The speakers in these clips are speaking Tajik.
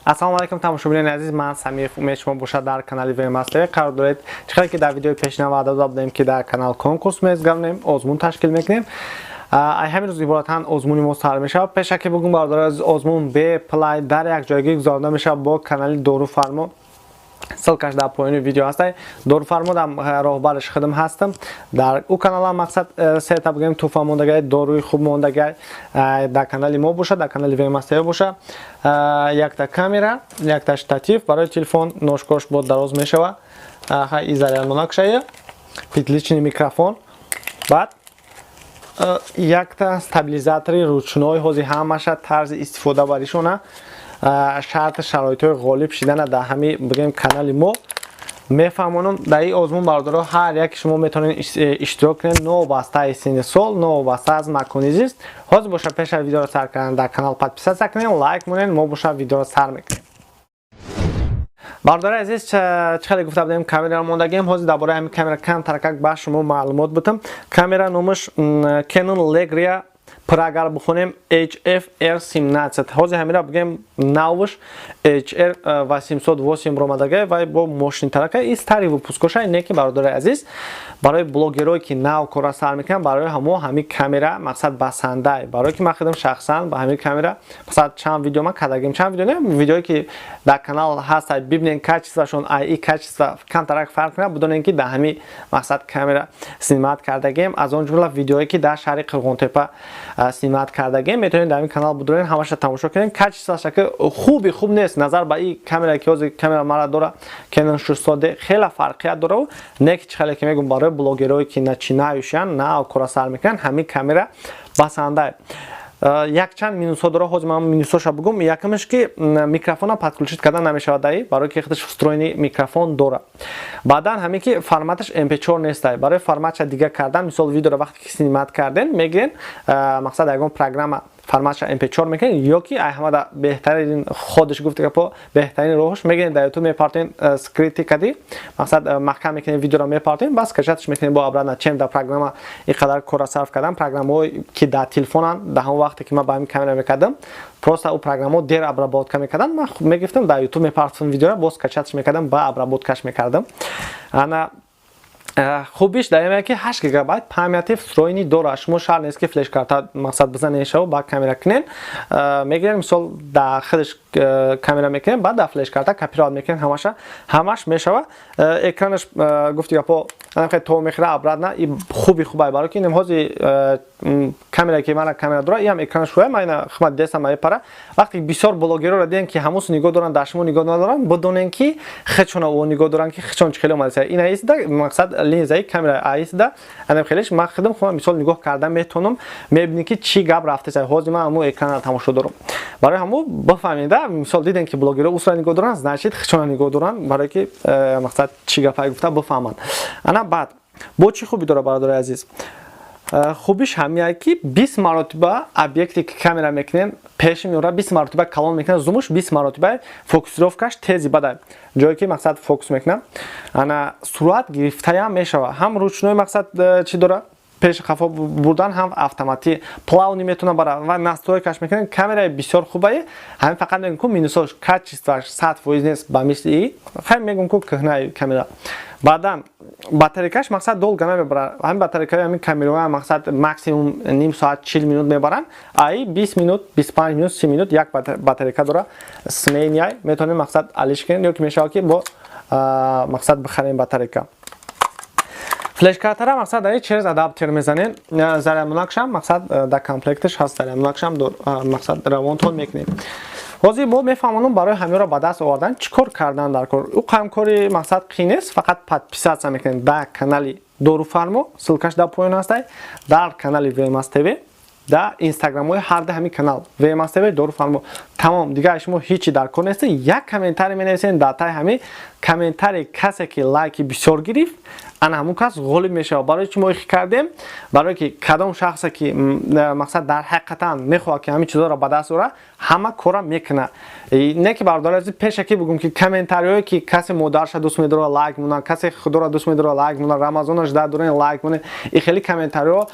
Ассалому алайкум, тамошобинони азиз, ман Самиев Умед, шумо бошад дар канали ВМСТВ қарор доред. Чӣ хеле ки дар видеои пешина ваъда дода будем, ки дар канал конкурс мезгаронем, озмун ташкил мекунем. Ай ҳамин рӯз иборатан озмуни мо сар мешавад. Пешакӣ бугум, бародари азиз, озмун беплай дар як ҷойгӣ гузаронда мешавад бо канали Доруфармо. Ссылка ш дар поёни видео ҳаст. Доруфармо дар роҳбараш худам ҳастам. Дар ӯ каналам мақсад сета бигӯем туҳфа мондагай, доруи хуб мондагай. Дар канали мо бошад, дар канали ВМСТВ боша, якта камера, якта штатив барои телефон, ножка ш бо дароз мешава, и зарядмонакшая, петличный микрофон, баъд якта стабилизатори ручной. Ҳози ҳамаша тарзи истифода баришона, шарти шароитҳои ғолиб шидана дар ҳами бигӯем канали мо мефаҳмонам. Дар ин озмун, бародаро, ҳар яке шумо метавонед иштирок кунед, новобаста аз синни сол, новобаста аз макони зист. Ҳозир боша, пеш аз видеоро сар кардан, дар канал подписаться кунед, лайк монед. Мо боша видеоро сар мекунем. Бародари азиз, чӣ хеле гуфта будем, камераро мондагем. Ҳозир дар бораи ҳамин камера камтаракак ба шумо маълумот бутам. Камера номаш Canon Legria Pro, агар бихонем, HF R17. Ҳозир ҳамира бигем, навш HR 808 ромадагай вай бо мошинтарака и старый выпуск оша. Не ки, бародари азиз, барои блогерое ки нав кора сар мекунанд, барои ҳамо ҳамин камера мақсад басандай. Барое ки ман худам шахсан ба ҳамин камера мақсад чанд видео ман кардагим, чанд видео не, видеое ки дар канал ҳаст, бибинен, качество шон ай и качество камтарак фарқ кунад, бидонем ки дар ҳамин мақсад камера снимать кардагем. Аз он ҷумла видеое ки дар шаҳри Қирғонтепа снимать кардагем, метавонед дар ҳамин канал будорен, ҳамаша тамошо кунед. Качество ша ки хуби хуб нест назар ба и камера ки ҳозир камера мара дора, Canon 600, хеле фарқият дора. Не ки, чӣ хеле ки мегӯм, барои блогерое ки начинающий ан, нав кора сар мекунанд, ҳамин камера басанда. Якчанд минус ҳо дора, ҳозир ман минус ҳоша бугум. Якумш ки микрофона подключить кардан намешавад даи, барои ки худаш встроенный микрофон дора. Баъдан ҳамин ки форматаш mp4 нестай. Барои форматша дига кардан, мисол, видеоро вақте ки снимать карден, мегирен, мақсад, ягон программа форматша mp4 мекунед, ё ки ай ҳамада беҳтарин ходиш, гуфта гапо, беҳтарин роҳш, мегирен, дар ютуб мепартоен, скрытый кади, мақсад, маҳкам мекунед, видеоро мепартоен, бас скачать ш мекунед бо обратно, чем дар программа ин қадар кора сарф кардан. Программаҳое ки дар телефонанд, дар ҳамон вақте ки ман ба ҳамин камера мекардам, просто ӯ программаҳо дер обработка мекарданд. Ман мегирифтам, дар ютуб мепартофтам видеоро, боз скачать ш мекардам, ба обработка ш мекардам. Ана хубиш дар ин ки 8 гигабайт памяти встроенный дорад. Шумо шарт нест ки флешкарта мақсад бизанед шаво, ба камера кунен. Мегирем, мисол, дар худаш камера мекунем, баъд дар флешкарта копировать мекунем, ҳамаша ҳамаш мешава. Экранаш, гуфти гапо, то мехӯра обратно. И хуби хубай, барои ки инам ҳози камера ки мана камера дора, иам экранаш хуя ман хмат дестам мепара. Вақте бисёр блогерора дидем ки ҳамус нигоҳ доранд, дар шумо нигоҳ надоранд, бидонем ки хечона о нигоҳ доранд, ки хечон чӣ хеле омадааст. Ин аисда мақсад линзаи камера аисда анам хелеш ман худам худам мисол нигоҳ кардан метавонам, мебинем ки чӣ гап рафтааст. Ҳозир ман ҳамун экранро тамошо дорам. Барои ҳамун бифаҳмида, мисол, дидем ки блогерро усра нигоҳ доранд, значит, хечона нигоҳ доранд, барое ки мақсад чӣ гапае гуфта бифаҳманд. Ана баъд бо чӣ хубӣ дорад, бародари азиз? Хубиш ҳамия ки 20 маротиба объекте ки камера мекунем, пеши меора, 20 маротиба калон мекунад, зум уш 20 маротиба, фокусировка ш тези бада, ҷое ки мақсад фокус мекунад. Ана сурат гирифтаям мешава, ҳам ручной, мақсад, чӣ дора, пеши қафо бурдан, ҳам автоматӣ плавный метавонад бара ва настройка ш мекунад. Камераи бисёр хубае. Ҳамин фақат мегӯм ку минус ош качество ш 100% нест ба мисли хай, мегӯм ку кӯҳнаи камера. Баъдан батарейка ш мақсад долго намебарад. Ҳамин батарейкаи ҳамин камераҳоя мақсад максимум ним соат, 40 минут мебаранд, аи 20 минут, 25 минут, 30 минут як батарейка дора. Сменяй метавонем, мақсад, алиш кунем, ё ки мешавад ки бо мақсад бихарем батарейка. Флешкартара мақсад дар через адаптер мезанем. Зарядмонакшам мақсад дар комплекташ ҳаст, зарядмонакшам мақсад равонтон мекунем. Ҳозир мо мефаҳмонам, барои ҳаминро ба даст овардан чӣ кор кардан дар кор. Ӯ қамкори мақсад қин нест, фақат подписаться мекунем дар канали Доруфармо, ссылка ш дар поён ҳастай, дар канали ВМС ТВ, дар инстаграмҳои ҳарду ҳамин канал, ВМС ТВ, Доруфармо. Тамом, дигар шумо ҳечи дар кор нест. Як комментарий менависем, дар таи ҳамин комментарий касе ки лайки бисёр гирифт, ана ҳамун кас ғолиб мешавад. Барои чӣ мо ихи кардем? Барое ки кадом шахсе ки мақсад дар ҳақиқатан мехоҳад ки ҳамин чизҳоро ба даст орад, ҳама кора мекунад. Не ки, бародари азиз, пешакӣ бигӯм ки комментариҳое ки касе модарша дӯст медорад, лайк монад, касе худоро дӯст медорад, лайк монад, Рамазонаш дар дорен, лайк монад, и хеле комментариҳо.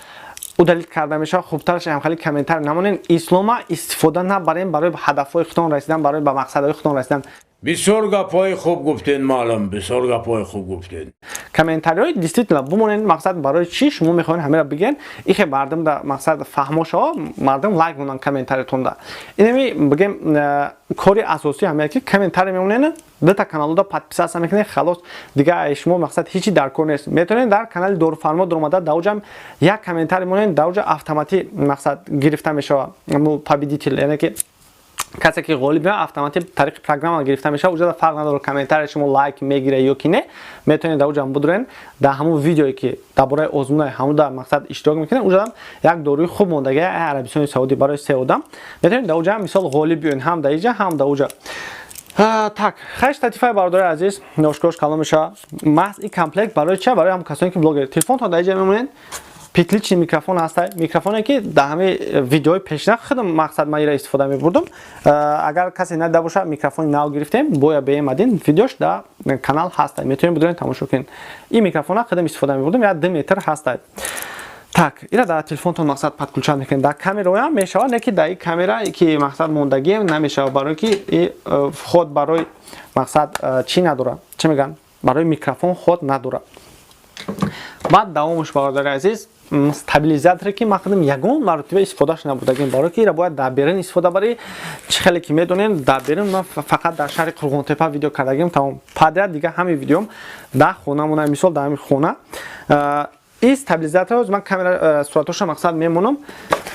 Удалить карда мешавад. Хубтараш ҳам хеле комментар намонен. Ислома истифода набарем барои ҳадафҳои худтон расидан, барои ба мақсадҳои худтон расидан. Бисёр гапҳои хуб гуфтен, маълум, бисёр гапҳои хуб гуфтен. Комментариҳои действительно бумонен. Мақсад, барои чӣ шумо мехоҳед ҳамеро бигӯен? Ихе мардум да мақсад фаҳмо шава, мардум лайк монанд комментариятонда. Инами бигем, кори асосӣ ҳамея, ки комментари мемонен, дута каналода подписаться мекунед, халос. Дига шумо мақсад ҳечи дар кор нест. Метавонед дар канали Доруфармо дуромада, даоҷам як комментари монед, даоҷа автоматӣ мақсад гирифта мешава победитель, яъне ки касе ки ғолиб меояд, автоматӣ тариқи программа гирифта мешавад. Уҷода фарқ надорад, комментария шумо лайк мегира ё ки не. Метавонед дар уҷам будурен, дар ҳамун видеое ки дар бораи озмунаи ҳамуда мақсад иштирок мекунед. Уҷадам як доруи хуб мондагия Арабистони Саудӣ барои се одам. Метавонед дар уҷам мисол ғолиб биёед, ҳам дар иҷа, ҳам дар уҷа. Так, хай, штатифаи, бародари азиз, ношкош калон мешавад. Маҳз ин комплект барои чи? Барои ҳам касоне ки блогер. Телефонтон дар иҷа мемонед, петличный микрофон ҳаста, микрофоне ки дар ҳамаи видеои пешина худам мақсад ман ира истифода мебурдум. Агар касе надида бошад, микрофони нав гирифтем, боя беемадин, видеош дар канал ҳаста, метавонед бидонед, тамошо кунед. Ин микрофона худам истифода мебурдум, як 2 метр ҳаста. Так, ира дар телефонтон мақсад подключать мекунед. Дар камераоям мешавад, не ки дар ин камера ки мақсад мондагием намешавад, барое ки вход барои мақсад чӣ надорад, чӣ мегӯянд, барои микрофон ход надорад. Баъд давомаш, бародари азиз, стабилизаторе ки ман худам ягон маротиба истифодаш набудагим, барое ки ира бояд дар берун истифода барӣ. Чӣ хеле ки медонем, дар берун ман фақат дар шаҳри Қурғонтепа видео кардагим, тамом, подряд. Дига ҳамин видеом дар хонамона, мисол дар ҳамин хона. Ин стабилизатор, ман камера суратоша мақсад мемонам,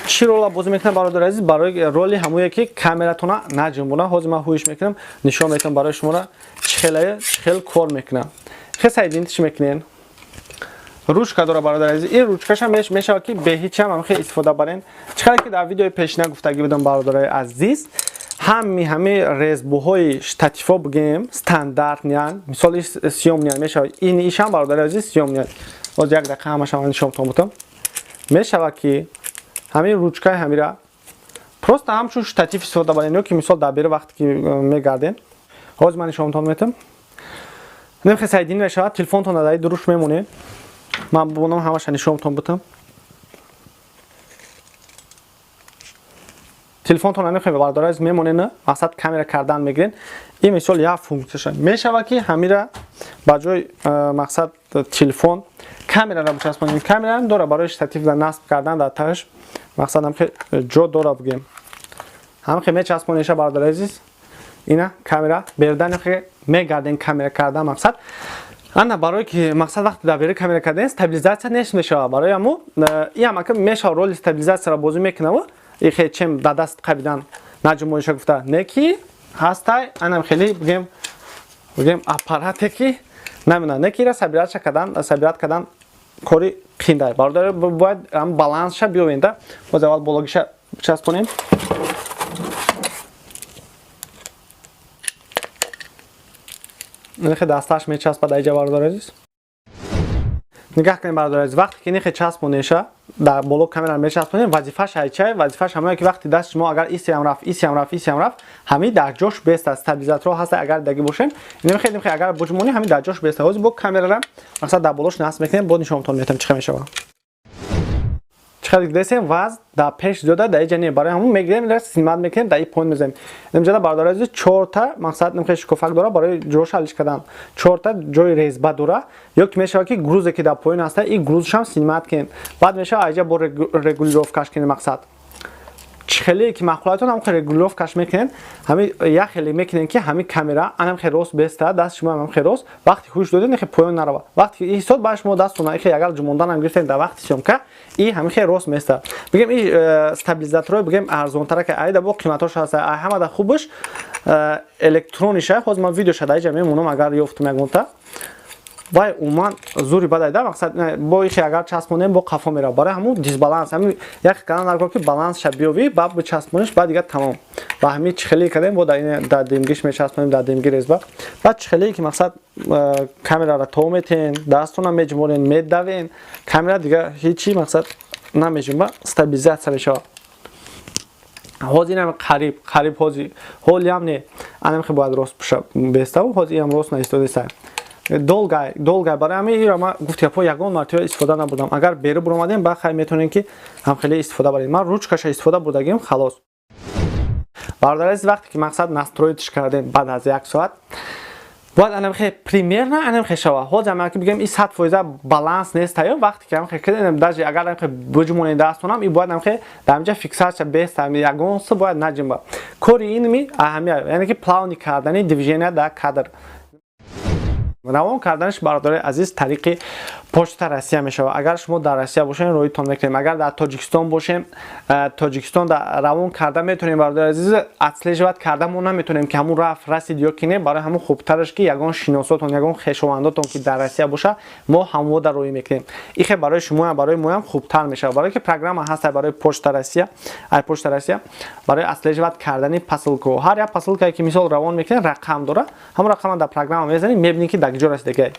чӣ рола бозӣ мекунам, бародари азиз? Барои роли ҳамое ки камератона наҷунбона. Ҳозир ман ҳуиш мекунам, нишон метавам барои шуморо, чӣ хеле, чӣ хел кор мекунам. Хе соединить мекунен, ручка дора, бародари азиз. Ин ручкаша мешавад ки беҳичам ҳам хеле истифода барен. Чӣ хеле ки дар видеои пешина гуфтагӣ будам, бародарои азиз, ҳами резьбоҳои штатифо бигем стандартный, мисоли съёмный мешавад. Ин ишам, бародари азиз, съёмный. Боз як дақиқа ҳамаша ман нишонтон бутам. Мешавад ки ҳамин ручкаи ҳамира просто ҳамчун штатив истифода барен, ё ки мисол дар бери вақте ки мегарден. Ҳозир ман нишонтон метам. Немхе соединить мешавад, телефонтон дар дуруш мемонед. Ман бунам, ҳамаша нишонтон бутам. Телефонтон намехоҳед, бародари азиз, мемонед, мақсад камера кардан мегирен. Ин мисол як функсияша мешавад, ки ҳамира ба ҷои мақсад телефон камерара бичаспонем. Камера дора барои штатив насб кардан, дар таҳаш мақсад ҳамхе ҷо дора, бигем, ҳамхе мечаспонеша, бародари азиз. Ина камера бердан мегарден, камера кардан мақсад ана барое ки мақсад вақте дар бери камера кардан стабилизатсия нест мешавад. Барои ҳамо ин ҳамака мешавад, роли стабилизатсияро бозӣ мекунаву ихе чем да даст қабидан наҷумоиша гуфта не ки ҳастай. Анам хеле бигем аппарате ки намедонам, не ки ира собирать кардан кори қиндай, бародар, бояд ҳам балансша биёвенда. Боз аввал бологиша бичаспонем. Нехе дасташ мечаспад айҷа, бародар азиз. Нигаҳ кунед, бародар азиз, вақте ки нехе часпонеша, дар боло камера мечаспонем, вазифааш айчай? Вазифааш ҳамое ки вақти даст шумо агар исиам рафт, исиам рафт, исиам рафт, ҳамин дар ҷош беста. Стабилизаторҳо ҳаста, агар даги бошем, немехе агар буҷмонӣ, ҳамин дар ҷош беста. Ҳозир бо камерара мақсад дар болош насб мекунем, бо нишонтон метавам, чӣ мешавад. Чӣ дидесем, вазн дар пеш зиёда, дар иҷа не. Барои ҳамун мегирем, снимать мекунем, дар и поин мезанем. Инҷода, бародари азиз, чорта мақсад немхе шикофак дора барои ҷоша алиш кардан, чорта ҷои резьба дора. Ё ки мешавад ки грузе ки дар поин ҳаста, и грузшам снимать кунем. Баъд мешавад айҷа бо регулировкаш кунем. Мақсад чӣ хеле ки маъқулатон, ҳам регулировкаш мекунем. Ҳами як хеле мекунем, ки ҳами камера анам хе рост беста, даст шумо ҳам хе рост. Вақти ҳуш додед, хе поён нарава. Вақти ҳисод ба шумо дастона ихе агар ҷумонданам гирифтем дар вақти съёмка, и ҳами хе рост места. Бигем, и стабилизаторҳои бигем арзонтара ки айда бо қиматош ҳаста, ай ҳамада хубаш электрониша. Ҳозир ман видеоша дар иҷа мемонам, агар ёфтум ягонта. Вай умуман зури бадай да мақсад бо ихе агар часпонем, бо қафо мерава. Барои ҳамун дисбаланс ҳамин як кана наркор ки балансша биёвӣ, баъд бичаспониш, баъд дига тамом. Ба ҳамин чӣ хеле кардем, бо дар димгиш мечаспонем, дар димги резьба. Баъд чӣ хеле ки мақсад камерара то метен, дастона меҷмонен, медавен, камера дига ҳечи мақсад намеҷунба, стабилизатсия мешавад. Ҳозир инам қариб қариб, ҳозир ҳолиам не, анам хе бояд рост беставу. Ҳозир инам рост наистодеста. Долгай, долгай. Барои ҳамин ира ман гуфти гапҳо ягон мартиба истифода набурдам. Агар беру буромадем, ба хай, метавонем, ки ҳам хеле истифода барем. Ман ручкаша истифода бурдагим, халос. Бародари азиз, вақте ки, мақсад, настроитьш кардем, баъд аз як соат бояд анамхе примерно анамхе шава. Ҳозир ам ки бигем, и 100% баланс нест ё вақте ки амхе кардем, даже агар амхе буҷмонем дастонам, и бояд амхе дар инҷа фиксация бест, ягон су бояд наҷимба. Кори инми аҳамият, яъне ки плавный кардани движения дар кадр. Равон карданаш, бародари азиз, тариқи Почта Россия мешавад. Агар шумо дар Россия бошем, роитон мекунем. Агар дар Тоҷикистон бошем, Тоҷикистон равон карда метавонем. Бародари азиз, отслеживать карда мо наметавонем, ки ҳамун рафт, расид ё ки не. Барои ҳамун хубтараш, ки ягон шиносотон, ягон хешовандотон, ки дар Россия боша, мо ҳамвода роӣ мекунем. Ихе барои шумоям, барои моям хубтар мешавад, барое ки программа ҳаста барои Почта Россия, ай Почта Россия, барои отслеживать кардани посылко. Ҳар як посылкае ки, мисол, равон мекунем, рақам дора. Ҳамон рақама дар программа мезанем, мебинем, ки дар куҷо расидагиай.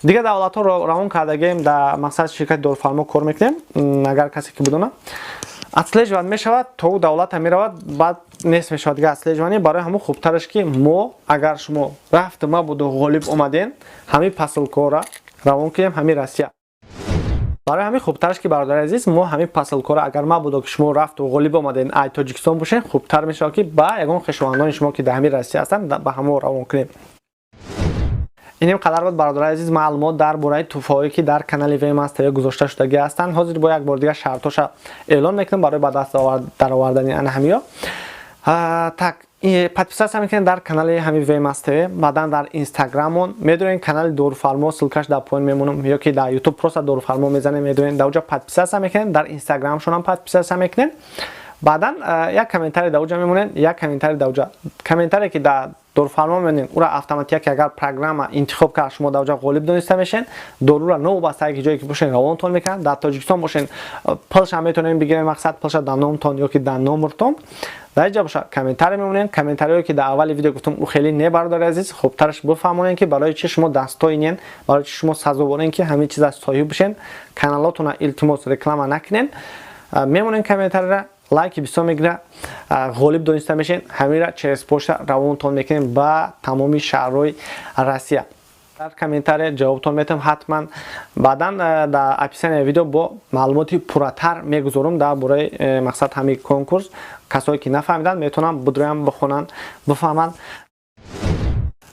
Дигар давлатҳо равон кардагием. Дар, мақсад, ширкати Дорфармо кор мекунем. Агар касе ки бидона, отслеживать мешавад, то давлата меравад, баъд нест мешавад дигар отслеживание. Барои ҳамон хубтараш, ки мо, агар шумо рафту мабуду ғолиб омадем, ҳамин посылкора равон кунем ҳамин Россия. Барои ҳамин хубтараш, ки, бародари азиз, мо ҳамин посылкора, агар мабудо ки шумо рафту ғолиб омадем, ай Тоҷикистон бошем, хубтар мешавад, ки ба ягон хешовандони шумо, ки дар ҳамин Россия ҳастанд, ба ҳамо равон кунем. Инем қадар буд, бародари азиз, маълумот дар бораи тӯҳфаҳое, ки дар канали Вмаст ё гузошта шудагӣ ҳастанд. Ҳозир бо як бор дигар шартоша эълон мекунам барои ба даст даровардани ана ҳамиё. Так, подписаться мекунед дар канали ҳами Вмаст ТВ, баъдан дар Инстаграмон медонед, канали Доруфармо, ссылкаш дар поён мемонам, ё ки дар Ютуб просто Доруфармо мезанем, медонед, дар уҷа подписаться мекунед, дар Инстаграмшонам подписаться мекунед. Баъдан як комментарий дар уҷа мемонед, як комментарий дар уҷа. Комментарие, ки дар Доруфармо мемонед, ура автоматик, агар программа интихоб кард, шумо дар уҷа ғолиб дониста мешен. Дорура новобаста ки ҷое ки бошен, равонтон мекунад. Дар Тоҷикистон бошен, пулша метавонем бигирем, мақсад, пулша дар номтон ё ки дар номертон. Дар инҷа боша, комментарий мемонед. Комментариое, ки дар аввали видео гуфтам, ӯ хеле не, бародари азиз, хубтараш бифаҳмонед, ки барои чи шумо дастойнен, барои чи шумо сазоворен, ки ҳамин чиза соҳиб бошен. Каналотона, илтимос, реклама накунен. Мемонед комментарийра, лайки бисёр мегира, ғолиб дониста мешен. Ҳамира через почта равонтон мекунем ба тамоми шаҳрҳои Россия. Дар комментария ҷавобтон метавам ҳатман. Баъдан дар описания видео бо маълумоти пурратар мегузорам дар бораи мақсад, ҳамин конкурс. Касое ки нафаҳмиданд, метавонанд бидроянд, бихонанд, бифаҳманд.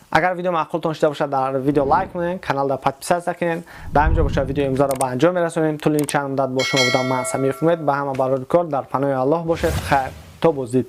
Агар видео маъқултон шуда бошад, дар видео лайк кунед, каналда подписаться кунед. Дар ҳамин ҷо бошад, видео имзоро ба анҷом мерасонем. Тӯли ин чанд муддат бо шумо будам ман, Самир Умед. Ба ҳама барори кор, дар паноҳи Аллоҳ бошед. Хайр, то боздид.